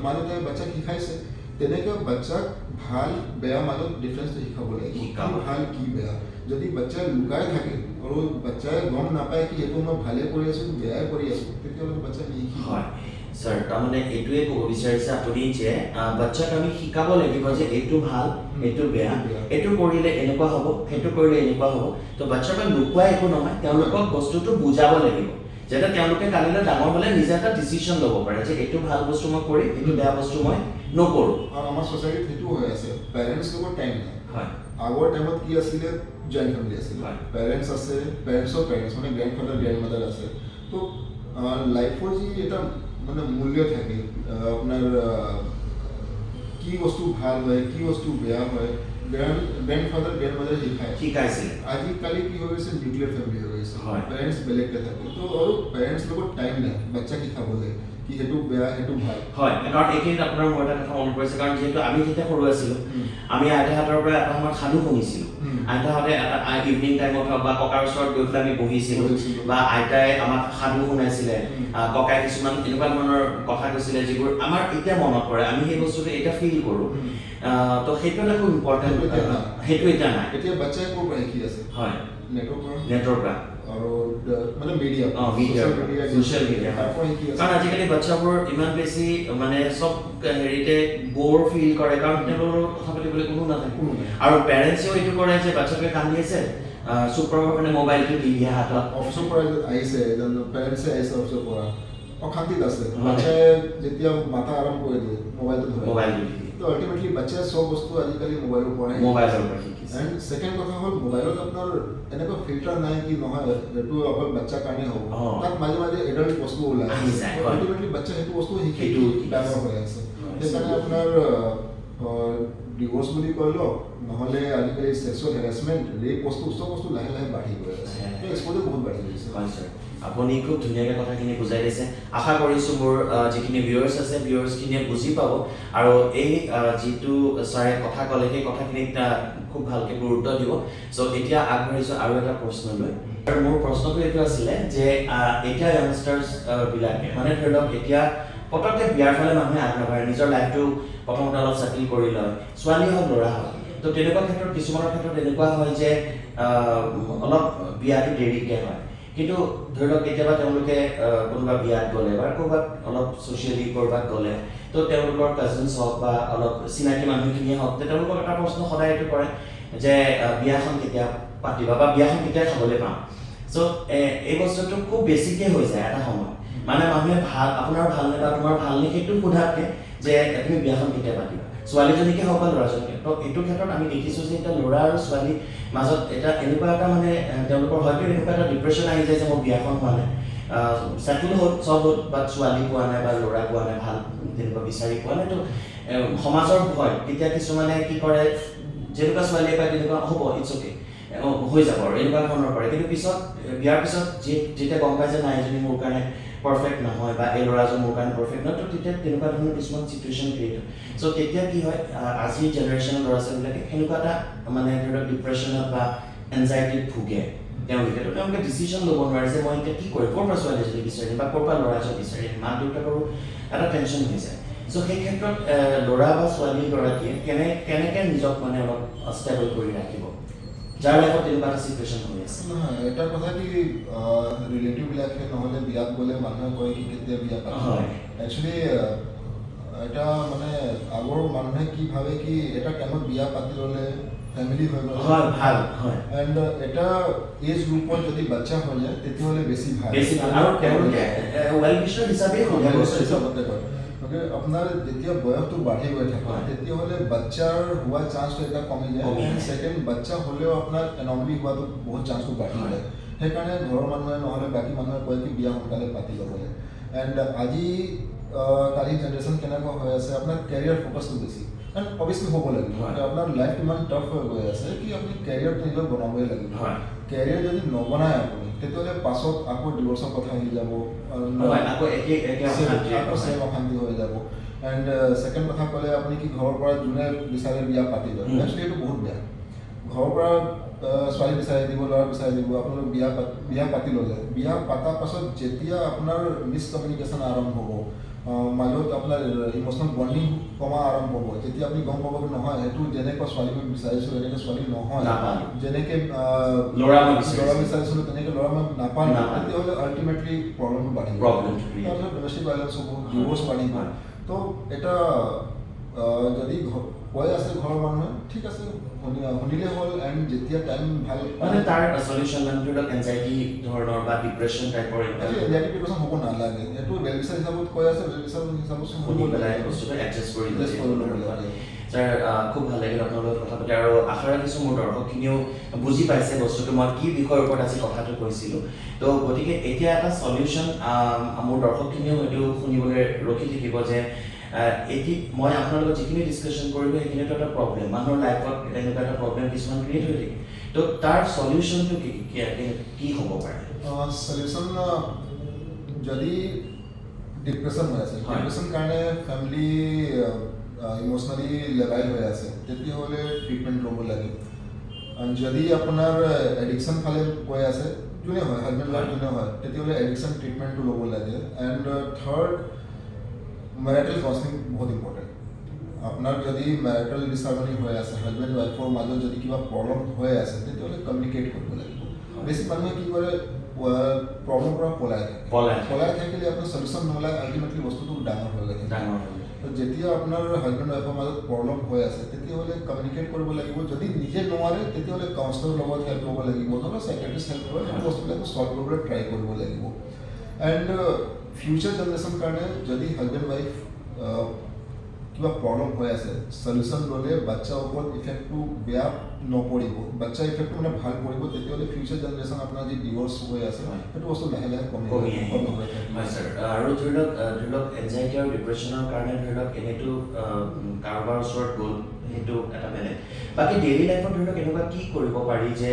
মা দেউতাই বাচ্চাক শিকাইছে। তেনেকৈ বাচ্চাক ভাল বেয়া মাজত ডিফাৰেঞ্চটো শিকাব লাগিব, কি শিকাব। ভাল কি বেয়া। যদি বাচ্চাই লুকাই থাকে আৰু বাচ্চাই গম নাপায় কি সেইটো মই ভালে কৰি আছোঁ বেয়াই কৰি আছোঁ, তেতিয়াহ'লে বাচ্চাই নিশিকিব। হয় ছাৰ, তাৰমানে এইটোৱে ক'ব বিচাৰিছে আপুনি যে বাচ্চাক আমি শিকাব লাগিব যে এইটো ভাল, এইটো বেয়া, বেয়া। এইটো কৰিলে এনেকুৱা হ'ব, সেইটো কৰিলে এনেকুৱা হ'ব। তো বাচ্চাৰ পৰা লুকুৱাই একো নহয়, তেওঁলোকক বস্তুটো বুজাব লাগিব যাতে তেওঁলোকে কালিলৈ ডাঙৰ হ'লে নিজে এটা ডিচিশ্যন ল'ব পাৰে যে এইটো ভাল বস্তু মই কৰিম, এইটো বেয়া বস্তু মই নকৰোঁ। আৰু আমাৰ ছ'চাইটিত সেইটো হৈ আছে, পেৰেণ্টছ লগত টাইম নাই। আগৰ টাইমত কি আছিলে, জইণ্ট ফেমিলি আছিলে, পেৰেণ্টছ আছে, পেৰেণ্টছৰ পেৰেণ্টছ মানে গ্ৰেণ্ড ফাদাৰ গ্ৰেণ্ড মাদাৰ আছে। তো লাইফৰ যি এটা মানে মূল্য থাকে, আপোনাৰ কি বস্তু ভাল হয় কি বস্তু বেয়া হয়, গ্ৰেণ্ড ফাদাৰ গ্ৰেণ্ড মাদাৰ শিকায়। শিকাইছিলে। আজিকালি কি হৈ গৈছে, নিউক্লিয়াৰ ফেমিলি হৈ গৈছে, পেৰেণ্টছ বেলেগকৈ থাকে, তো আৰু পেৰেণ্টছ লগত টাইম নাই বাচ্চাক শিকাবলৈ কি সেইটো বেয়া সেইটো ভাল। হয়, কাৰণ এইখিনিত আপোনাৰ মোৰ এটা কথা মনত পৰিছে, কাৰণ যিহেতু আমি যেতিয়া সৰু আছিলোঁ, আমি আইতাহঁতৰ পৰা এটা সময়ত সাধু শুনিছিলোঁ। আইতাহঁতে এটা ইভিনিং টাইমত হওক বা ককাৰ ওচৰত গৈ পেলাই আমি বহিছিলোঁ বহিছিলোঁ। বা আইতাই আমাক সাধু শুনাইছিলে, ককাই কিছুমান এনেকুৱা ধৰণৰ কথা কৈছিলে যিবোৰ আমাৰ এতিয়া মনত পৰে, আমি সেই বস্তুটো এতিয়া ফিল কৰোঁ। তো সেইটো এটা খুব ইম্পৰ্টেণ্ট। সেইটো এতিয়া নাই। সেইটো এতিয়া নাই। এতিয়া বাচ্চাই ক'ৰ পৰা শিকি আছে? নেটৰ পৰা। নেটৰ পৰা। আৰু মানে মিডিয়া। মিডিয়াৰ। মিডিয়া। Social media. তাৰ পৰা শিকি আছে। কাৰণ আজিকালি বাচ্ছাবোৰ ইমান বেছি মানে চব হেৰিতে ব'ৰ ফিল কৰে, কাৰণ তেওঁলোকৰ লগত কথা পাতিবলৈ কোনো নাথাকে। কোনো নাই। আৰু পেৰেণ্টছেও এইটো কৰে যে বাচ্ছাটোৱে কান্দি আছে, চুপ কৰাবৰ কাৰণে মোবাইলটো দি দিয়ে হাতত। অফিচৰ পৰা আহিছে, পেৰেণ্টছে আহিছে অফিচৰ পৰা, অশান্তিত আছে, বাচ্চাই যেতিয়া মাথা আৰাম কৰি দিয়ে, মোবাইলটো ধৰে। মোবাইলটো দি দিয়ে। তো আল্টিমেটলি বাচ্চাই চব বস্তু আজিকালি মোবাইলৰ পৰাই। মোবাইলৰ পৰা শিকিছে। এণ্ড ছেকেণ্ড কথা হ'ল, মোবাইলত আপোনাৰ এনেকুৱা ফিল্টাৰ নাই কি নহয় এইটো অকল বাচ্চাৰ কাৰণে হ'ব। তাত মাজে মাজে এডাল্ট বস্তু ওলাই। আহি যায়, হয়। আল্টিমেটলি বাচ্চা সেইটো বস্তু শিকি সেইটো শিকিছে। ডাঙৰ হৈ আছে। সেইকাৰণে আপোনাৰ ডিভ'ৰ্চ বুলি কৈ লওক, নহ'লে আজিকালি ছেক্সুৱেল হেৰাচমেণ্ট, ৰেপ বস্তু, চব বস্তু লাহে লাহে বাঢ়ি গৈ আছে। লাহে লাহে। এক্সপ'জাৰ বহুত বাঢ়ি গৈছে। হয় ছাৰ, আপুনি খুব ধুনীয়াকৈ কথাখিনি বুজাই দিছে। আশা কৰিছোঁ মোৰ যিখিনি ভিউৱাৰ্ছ আছে, ভিউৱাৰ্ছখিনিয়ে বুজি পাব আৰু এই যিটো ছাৰে কথা ক'লে সেই কথাখিনিত খুব ভালকৈ গুৰুত্ব দিব। চ' এতিয়া আগবাঢ়িছোঁ আৰু এটা প্ৰশ্নলৈ। আৰু মোৰ প্ৰশ্নটো এইটো আছিলে যে এতিয়া য়াংষ্টাৰ্ছ বিলাকে মানে ধৰি লওক এতিয়া পটককৈ বিয়াৰ ফালে মানুহে আগনাবাঢ়ে, নিজৰ লাইফটো প্ৰথমতে অলপ ছেটেল কৰি লয়, ছোৱালী হওক ল'ৰা হওক। তো তেনেকুৱা ক্ষেত্ৰত কিছুমানৰ ক্ষেত্ৰত এনেকুৱা হয় যে অলপ বিয়াটো দেৰিকৈ হয়, কিন্তু ধৰি লওক কেতিয়াবা তেওঁলোকে কোনোবা বিয়াত গ'লে বা ক'ৰবাত অলপ ছ'চিয়েলি ক'ৰবাত গ'লে, তো তেওঁলোকৰ কাজিনছ হওক বা অলপ চিনাকি মানুহখিনিয়ে হওক, তে তেওঁলোকক এটা প্ৰশ্ন সদায় এইটো কৰে যে বিয়াখন কেতিয়া পাতিবা বা বিয়াখন কেতিয়া খাবলৈ পাম। চ' এই বস্তুটো খুব বেছিকৈ হৈ যায় এটা সময়ত। মানে মানুহে ভাল, আপোনাৰ ভালনে বা তোমাৰ ভালনে সেইটো সোধাতকে যে তুমি বিয়াখন কেতিয়া পাতিবা, ছোৱালীজনীকে হওক বা ল'ৰাজনকে। তো এইটো ক্ষেত্ৰত আমি দেখিছোঁ যে এতিয়া ল'ৰা আৰু ছোৱালীৰ মাজত এটা এনেকুৱা এটা মানে তেওঁলোকৰ হয়তো এনেকুৱা এটা ডিপ্ৰেশ্যন আহি যায় যে মোৰ বিয়াখন হোৱা নাই, ছেটেল হ'ল, চব হ'ল, বাট ছোৱালী পোৱা নাই বা ল'ৰা পোৱা নাই, ভাল তেনেকুৱা বিচাৰি পোৱা নাই। তো সমাজৰ ভয়, তেতিয়া কিছুমানে কি কৰে, যেনেকুৱা ছোৱালীয়ে পায় তেনেকুৱা হ'ব, it's okay, হৈ যাব আৰু এনেকুৱা ধৰণৰ কৰে। কিন্তু পিছত বিয়াৰ পিছত যেতিয়া গম পায় যে নাই, এজনী মোৰ কাৰণে পাৰফেক্ট নহয় বা এই ল'ৰাজন মোৰ কাৰণে পাৰফেক্ট নহয়, তো তেতিয়া তেনেকুৱা ধৰণৰ কিছুমান চিটুৱেশ্যন ক্ৰিয়েট হয়। চ' তেতিয়া কি হয়, আজিৰ জেনেৰেশ্যনৰ ল'ৰা ছোৱালীবিলাকে সেনেকুৱা এটা মানে ধৰি লওক ডিপ্ৰেশ্যনত বা এনজাইটিত ভুগে তেওঁলোকে। তো তেওঁলোকে ডিচিশ্যন ল'ব নোৱাৰে যে মই এতিয়া কি কৰিম, ক'ৰ পৰা ছোৱালী এজনী বিচাৰিম বা ক'ৰ পৰা ল'ৰা এজন বিচাৰিম, মাক দেউতাকৰো এটা টেনশ্যন হৈ যায়। চ' সেই ক্ষেত্ৰত ল'ৰা বা ছোৱালীগৰাকীয়ে কেনেকৈ নিজক মানে অলপ ষ্টেবল কৰি ৰাখিব, যাৰ লাইফত তেনেকুৱা এটা চিটুৱেশ্যন হৈ আছে? নহয়, এটা কথা কি, ৰিলেটিভবিলাকে নহ'লে বিয়াত গ'লে মানুহে কয় কি কেতিয়া বিয়া পাতিব। একচুৱেলি এটা মানে আগৰ মানুহে কি ভাবে কি এটা টাইমত বিয়া পাতি ল'লে ফেমিলি হৈ গ'লে হয়, ভাল হয়। এণ্ড এটা এজ গ্ৰুপত যদি বাচ্চা হৈ যায়, তেতিয়াহ'লে বেছি ভাল। বেছি ভাল আৰু তেওঁলোকে ৱেল উইচাৰ হিচাপেই সোধে বস্তুটো। হিচাপতে কয়। গতিকে আপোনাৰ যেতিয়া বয়সটো বাঢ়ি গৈ থাকে, তেতিয়াহ'লে বাচ্চাৰ হোৱা চান্সটো এটা কমি যায়। কমি যায়। ছেকেণ্ড, বাচ্চা হ'লেও আপোনাৰ এনমলি হোৱাটো বহুত চান্সটো বাঢ়ি যায়। সেইকাৰণে ঘৰৰ মানুহে নহ'লে বাকী মানুহে কয় কি বিয়া সোনকালে পাতি ল'বলৈ। এণ্ড আজি কালি জেনেৰেশ্যন কেনেকুৱা হৈ আছে, আপোনাৰ কেৰিয়াৰ ফ'কাছটো বেছি, এণ্ড অভিয়াছলি হ'ব লাগিব। আপোনাৰ লাইফটো ইমান টাফ হৈ গৈ আছে কি আপুনি কেৰিয়াৰটো নিজৰ বনাবই লাগিব। কেৰিয়াৰ যদি নবনায় আপুনি, তেতিয়াহ'লে পাছত আকৌ ডিভ'ৰ্চৰ কথা আহি যাব। হয়, আকৌ একে একে অশান্তি। আকৌ ছেম অশান্তি হৈ যাব। এণ্ড ছেকেণ্ড কথা ক'লে আপুনি কি ঘৰৰ পৰা যোনে বিচাৰে বিয়া পাতি লয়। একচুৱেলি এইটো বহুত বেয়া। ঘৰৰ পৰা ছোৱালী বিচাৰি দিব, ল'ৰা বিচাৰি দিব, আপোনালোক বিয়া পাতি ল'লে, বিয়া পতাৰ পাছত যেতিয়া আপোনাৰ মিছকমিউনিকেশ্যন আৰম্ভ হ'ব, মাজত আপোনাৰ ইম'চনেল বণ্ডিং কমা আৰম্ভ হ'ব, যেতিয়া আপুনি গম পাব কি নহয়, সেইটো যেনেকুৱা ছোৱালী মই বিচাৰিছিলোঁ এনেকৈ ছোৱালী নহয়, নাপালোঁ। যেনেকৈ ল'ৰা মই বিচাৰিছিলোঁ। ল'ৰা বিচাৰিছিলোঁ তেনেকৈ ল'ৰা মই নাপালোঁ, নাপালোঁ। তেতিয়াহ'লে আল্টিমেটলি প্ৰব্লেমটো বাঢ়িব। প্ৰব্লেমটো create। তাৰপিছত ডমেষ্টিক ভাইলেঞ্চ হ'ব, ডিভ'ৰ্চ বাঢ়িব। তো এটা যদি কৈ আছে ঘৰৰ মানুহে, ঠিক আছে, শুনিলে হ'ল। এণ্ড যেতিয়া টাইম ভাল মানে তাৰ চলিউশ্যন মানে ধৰি লওক এনজাইটি ধৰণৰ বা ডিপ্ৰেশ্যন টাইপৰ এনেকুৱা। এনজাইটি, ডিপ্ৰেশ্যন হ'ব নালাগে। সেইটো ৱেল উইচাৰ হিচাপত কৈ আছে, ৱেল উইচাৰ হিচাপত শুনি শুনিব পেলাই লাগে। বস্তুটো এডজাষ্ট কৰি Adjust কৰি ল'ব লাগে। ছাৰ, খুব ভাল লাগিল আপোনাৰ লগত কথা পাতি আৰু আশা ৰাখিছোঁ মোৰ দৰ্শকখিনিও বুজি পাইছে বস্তুটো, মই কি বিষয়ৰ ওপৰত আজি কথাটো কৈছিলোঁ। তো গতিকে এতিয়া এটা চলিউশ্যন মোৰ দৰ্শকখিনিও হয়তো শুনিবলৈ ৰখি থাকিব যে এটি মই আপোনাৰ লগত যিখিনি ডিছকাশ্যন কৰিলোঁ, সেইখিনিতো এটা প্ৰব্লেম, মানুহৰ লাইফত এনেকুৱা এটা প্ৰব্লেম কিছুমান ক্ৰিয়েট হৈ থাকে। তো তাৰ চলিউশ্যনটো কি কি কি হ'ব পাৰে? চলিউশ্যন, যদি ডিপ্ৰেশ্যন হৈ আছে, ডিপ্ৰেশ্যন কাৰণে ফেমিলি ইম'চনেলি লেবাইল হৈ আছে, তেতিয়াহ'লে ট্ৰিটমেণ্ট ল'ব লাগে। আৰু যদি আপোনাৰ এডিকশ্যন ফালে গৈ আছে, যোনে হয়, হাজবেণ্ড ৱাইফ যোনে হয়, তেতিয়াহ'লে এডিকশ্যন ট্ৰিটমেণ্টটো ল'ব লাগে। এণ্ড থাৰ্ড, মেৰিটেল কাউন্সিলিং বহুত ইম্পৰ্টেণ্ট। আপোনাৰ যদি মেৰিটেল ডিছহাৰমনি হৈ আছে, হাজবেণ্ড ৱাইফৰ মাজত যদি কিবা প্ৰব্লেম হৈ আছে, তেতিয়াহ'লে কমিউনিকেট কৰিব লাগিব। বেছি মানুহে কি কৰে, প্ৰব্লেমৰ পৰা পলাই থাকে। পলাই থাকে। পলাই থাকিলে আপোনাৰ চলিউশ্যন নোলায়, আল্টিমেটলি বস্তুটো ডাঙৰ হৈ গৈ থাকে। ডাঙৰ হৈ যায়। তো যেতিয়া আপোনাৰ হাজবেণ্ড ৱাইফৰ মাজত প্ৰব্লেম হৈ আছে, তেতিয়াহ'লে কমিউনিকেট কৰিব লাগিব। যদি নিজে নোৱাৰে, তেতিয়াহ'লে কাউন্সিলৰ লগত হেল্প ল'ব লাগিব, নহ'লে চাইকেট্ৰিষ্ট হেল্প ল'ব, সেইটো বস্তুবিলাক ছল্ভ কৰিবলৈ ট্ৰাই কৰিব লাগিব। এণ্ড ফিউচাৰ জেনেৰেশ্যন কাৰণে যদি হাজবেণ্ড ৱাইফ কিবা প্ৰব্লেম হৈ আছে, চলিউশ্যন ল'লে বাচ্চাৰ ওপৰত ইফেক্টটো বেয়া নপৰিব, বাচ্চাৰ ইফেক্টটো মানে ভাল পৰিব, তেতিয়াহ'লে ফিউচাৰ জেনেৰেশ্যন আপোনাৰ যি ডিভ'ৰ্চ হৈ আছে, সেইটো বস্তু লাহে লাহে কমি কমি আহিব। কমি গৈ থাকিব। হয় ছাৰ, আৰু ধৰি লওক এনজাইটি আৰু ডিপ্ৰেশ্যনৰ কাৰণে ধৰি লওক এনেইতো কাৰোবাৰ ওচৰত গ'ল, সেইটো এটা বেলেগ। বাকী ডেইলি লাইফত ধৰি লওক এনেকুৱা কি কৰিব পাৰি যে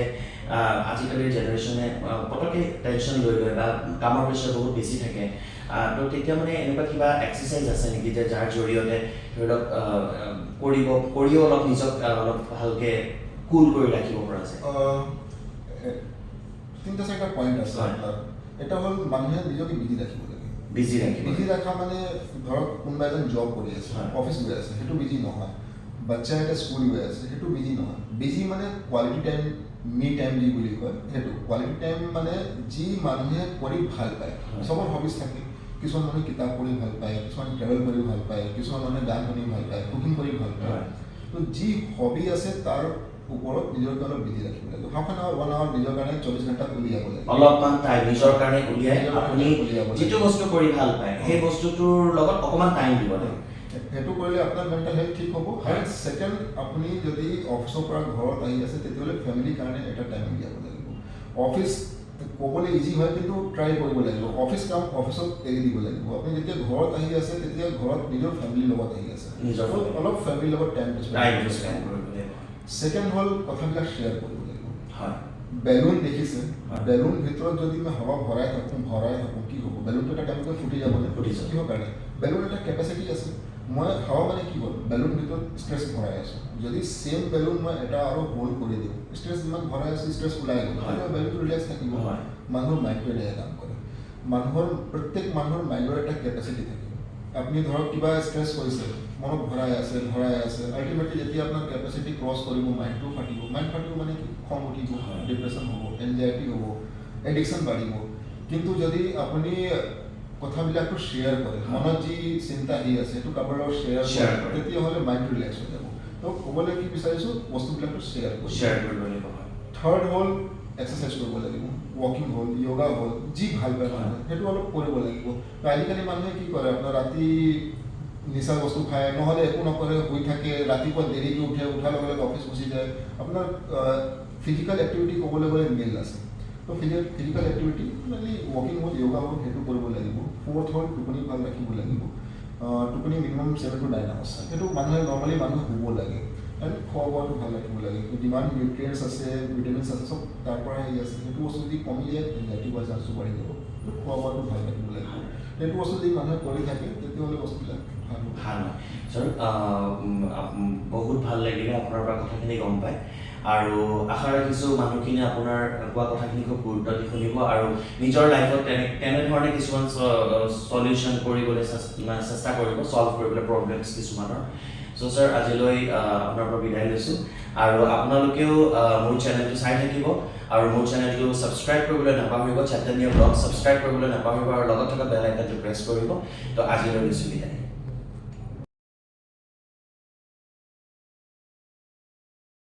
আজিকালিৰ জেনেৰেশ্যনে পটককৈ টেনশ্যন লৈ লয় বা কামৰ প্ৰেছাৰ বহুত বেছি থাকে, তো তেতিয়া মানে এনেকুৱা কিবা এক্সাৰচাইজ আছে নেকি যে যাৰ জৰিয়তে ধৰি লওক কৰিও অলপ নিজক অলপ ভালকৈ কুল কৰি ৰাখিব পৰা যায়? তিনিটা চাৰিটা পইণ্ট আছে। আপোনাৰ এটা হ'ল মানুহে নিজকে বিজি ৰাখিব লাগে। বিজি ৰাখিব। বিজি ৰখা মানে ধৰক কোনোবা এজন জব কৰি আছে, অফিচ গৈ আছে, সেইটো বিজি নহয়। বাচ্চা এটা স্কুল গৈ আছে, সেইটো বিজি নহয়। বিজি মানে কোৱালিটি টাইম, মি টাইম যি বুলি কয়, সেইটো কোৱালিটি টাইম মানে যি মানুহে কৰি ভাল পায়। চবৰ হবিজ থাকে। কিছুমান মানুহে কিতাপ পঢ়ি ভাল পায়, কিছুমান ট্ৰেভেল কৰি ভাল পায়, কিছুমান মানুহে গান শুনি ভাল পায়, কুকিং কৰি ভাল পায়। তো যি হবি আছে তাৰ ওপৰত নিজৰ কাৰণে বিজি ৰাখিব লাগিব। Half an hour, one hour নিজৰ কাৰণে 24 ঘণ্টাত উলিয়াব লাগিব। অলপমান টাইম নিজৰ কাৰণে উলিয়াই নিজৰ কাৰণে আপুনি উলিয়াব লাগিব। যিটো বস্তু কৰি ভাল পায়, সেই বস্তুটোৰ লগত অকণমান টাইম দিব লাগে। সেইটো কৰিলে আপোনাৰ মেণ্টেল হেল্থ ঠিক হ'ব। এণ্ড ছেকেণ্ড, আপুনি যদি অফিচৰ পৰা ঘৰত আহি আছে, তেতিয়াহ'লে ফেমিলিৰ কাৰণে এটা টাইম উলিয়াব লাগিব। অফিচ ক'বলৈ ইজি হয়, কিন্তু ট্ৰাই কৰিব লাগিব। অফিচ কাম অফিচত এৰি দিব লাগিব। আপুনি যেতিয়া ঘৰত আহি আছে, তেতিয়া ঘৰত নিজৰ ফেমিলিৰ লগত আহি আছে। নিজৰ তো family। অলপ ফেমিলিৰ লগত টাইম টাইমটো স্পেণ্ড কৰিব লাগিব। ছেকেণ্ড হ'ল কথাবিলাক শ্বেয়াৰ কৰিব লাগিব। বেলুন দেখিছে? হয়। বেলুন ভিতৰত যদি মই হাৱা ভৰাই থাকোঁ, ভৰাই থাকোঁ, কি হ'ব? বেলুনটো এটা টাইমতে ফুটি যাব নে? ফুটি যাব। কিহৰ কাৰণে? বেলুন এটা কেপাচিটি আছে। মই হাৱা মানে কি হ'ল, বেলুন ভিতৰত ষ্ট্ৰেছ ভৰাই আছোঁ। যদি ছেম বেলুন মই এটা আৰু হোল কৰি দিওঁ, ষ্ট্ৰেছ যিমান ভৰাই আছোঁ, ষ্ট্ৰেছ ওলাই গ'ল, তেতিয়া বেলুনটো ৰিলেক্স থাকিব। মানুহৰ মাইণ্ডটো এনেকৈ কাম কৰে। প্ৰত্যেক মানুহৰ মাইণ্ডৰ এটা কেপাচিটি থাকে। আপুনি ধৰক কিবা ষ্ট্ৰেছ হৈছে, মনত ভৰাই আছে, ভৰাই আছে, আল্টিমেটলি যেতিয়া আপোনাৰ কেপাচিটি ক্ৰছ কৰিব, মাইণ্ডটো ফাটিব। মাইণ্ড ফাটিব মানে কি? খং উঠিব, ডিপ্ৰেশ্যন হ'ব, এনজাইটি হ'ব, এডিকশ্যন বাঢ়িব। কিন্তু যদি আপুনি কথাবিলাকটো শ্বেয়াৰ কৰে, মনত যি চিন্তা আহি আছে, সেইটো কাৰোবাৰ লগত শ্বেয়াৰ Share কৰে, কৰে। তেতিয়াহ'লে মাইণ্ডটো ৰিলেক্স হৈ যাব। তো ক'বলৈ কি বিচাৰিছোঁ, বস্তুবিলাকটো শ্বেয়াৰ কৰিব। শ্বেয়াৰ কৰিব লাগিব, হয়। থাৰ্ড হ'ল এক্সাৰচাইজ কৰিব লাগিব। ৱাকিং হ'ল, য়োগা হ'ল, যি ভাল পায় মানুহে, সেইটো অলপ কৰিব লাগিব। তো আজিকালি মানুহে কি কৰে, আপোনাৰ ৰাতি নিচা বস্তু খায়, নহ'লে একো নকৰে, শুই থাকে, ৰাতিপুৱা দেৰিকৈ উঠে, উঠাৰ লগে লগে অফিচ গুচি যায়। আপোনাৰ ফিজিকেল এক্টিভিটি ক'বলৈ গ'লে মিল আছে। তো ফিজিকেল এক্টিভিটি মানে ৱাকিং হ'ল, য়োগা হ'ল, সেইটো কৰিব লাগিব। ফ'ৰ্থ হ'ল টোপনি ভাল ৰাখিব লাগিব। টোপনি মিনিমাম 7 টু 9 আৱাৰ্ছ, সেইটো মানুহে নৰ্মেলি মানুহে শুব লাগে। এণ্ড খোৱা বোৱাটো ভাল ৰাখিব লাগে। যিমান নিউট্ৰিয়েণ্টছ আছে, ভিটামিনছ আছে, চব তাৰ পৰাই আহি আছে। সেইটো বস্তু যদি কমি যায়, এনজাইটি হোৱাৰ চান্সটো বাঢ়ি যাব। তো খোৱা বোৱাটো ভাল ৰাখিব লাগিব। সেইটো বস্তু যদি মানুহে কৰি থাকে, তেতিয়াহ'লে বস্তুবিলাক ভাল হ'ব। ভাল হয়। ছাৰ, বহুত ভাল লাগিলে আপোনাৰ পৰা কথাখিনি গম পাই আৰু আশা ৰাখিছোঁ মানুহখিনিয়ে আপোনাৰ কোৱা কথাখিনি খুব গুৰুত্ব দি শুনিব আৰু নিজৰ লাইফত তেনেধৰণে কিছুমান চলিউশ্যন কৰিবলৈ মানে চেষ্টা কৰিব, ছল্ভ কৰিবলৈ প্ৰব্লেমছ কিছুমানৰ। চ' ছাৰ, আজিলৈ আপোনাৰ পৰা বিদায় লৈছোঁ আৰু আপোনালোকেও মোৰ চেনেলটো চাই থাকিব আৰু মোৰ চেনেলটো ছাবস্ক্ৰাইব কৰিবলৈ নাপাহৰিব। চৈতন্য ব্লগ ছাবস্ক্ৰাইব কৰিবলৈ নাপাহৰিব আৰু লগত থকা বেল আইকনটো প্ৰেছ কৰিব। তো আজিলৈ লৈছোঁ বিদায়।